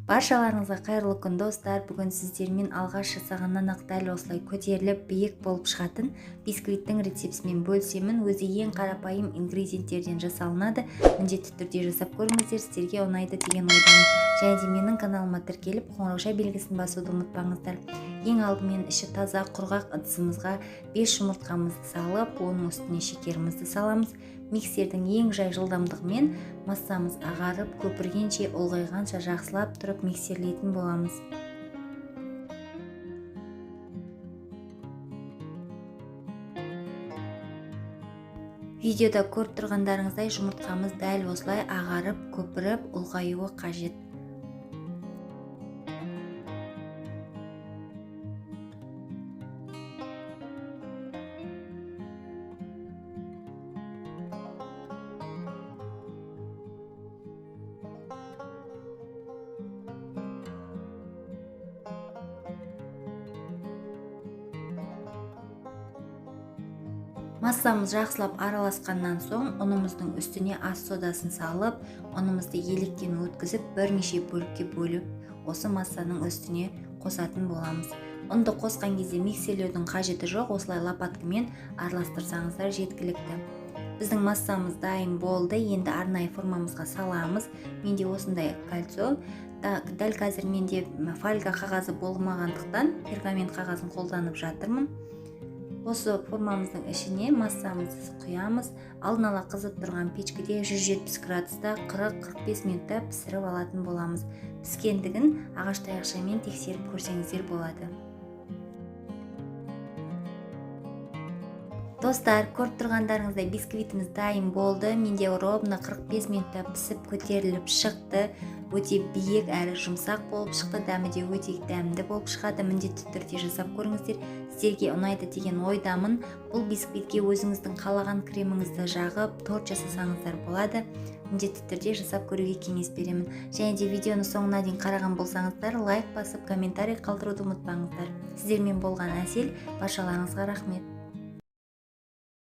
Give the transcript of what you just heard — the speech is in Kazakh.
Баршаларыңызға қайырлы күн, достар. Бүгін сіздермен алғаш жасағаннан ақ дәл осылай көтеріліп биік болып шығатын бисквиттің рецептісімен бөлісемін. Өзі ең қарапайым ингредиенттерден жасалынады. Міндетті түрде жасап көріңіздер, сіздерге ұнайды деген ойдамын. Және де менің каналыма тіркеліп, қоңыраушаа белгісін басуды ұмытпаңыздар. Ең алдымен іші таза құрғақ ыдысымызға 5 жұмыртқамызды салып, оның үстіне шекерімізді саламыз. Миксердің ең жай жылдамдығымен массамыз ағарып, көпіргенше, ұлғайғанша жақсылап тұрып миксерлейтін боламыз. Видеода көріп тұрғандарыңыздай жұмыртқамыз дәл осылай ағарып, көпіріп, ұлғаюы қажет. Массамыз жақсылап араласқаннан соң ұнымыздың үстіне ас содасын салып, ұнымызды електен өткізіп, бірнеше бөлікке бөліп, осы массаның үстіне қосатын боламыз. Ұнды қосқан кезде миксерлеудің қажеті жоқ, осылай лопаткамен араластырсаңыздар жеткілікті. Біздің массамыз дайын болды, енді арнайы формамызға саламыз. Менде осындай кольцо, дәл қазір менде фольга қағазы болмағандықтан пергамент қағазын қолданып жатырмын. Осы формамыздың ішіне массамызды құямыз. Алдын ала қызып тұрған печкеде 170 градуста 40-45 минутта пісіріп алатын боламыз. Піскендігін ағаш таяқшамен тексеріп көрсеңіздер болады. Достар, көріп тұрғандарыңыздай бисквитіміз дайын болды. Менде ровно 45 минутта пісіп көтеріліп шықты. Өте биік әрі жұмсақ болып шықты, дәмі де өте дәмді болып шығады. Міндетті түрде жасап көріңіздер, сіздерге ұнайды деген ойдамын. Бұл бисквитке өзіңіздің қалаған креміңізді жағып, торт жасасаңыздар болады. Міндетті түрде жасап көруге кеңес беремін. Және де видеоны соңына дейін қараған болсаңыздар, лайк басып, комментарий қалдыруды ұмытпаңыздар. Сіздермен болған Әсел, баршаларыңызға рахмет.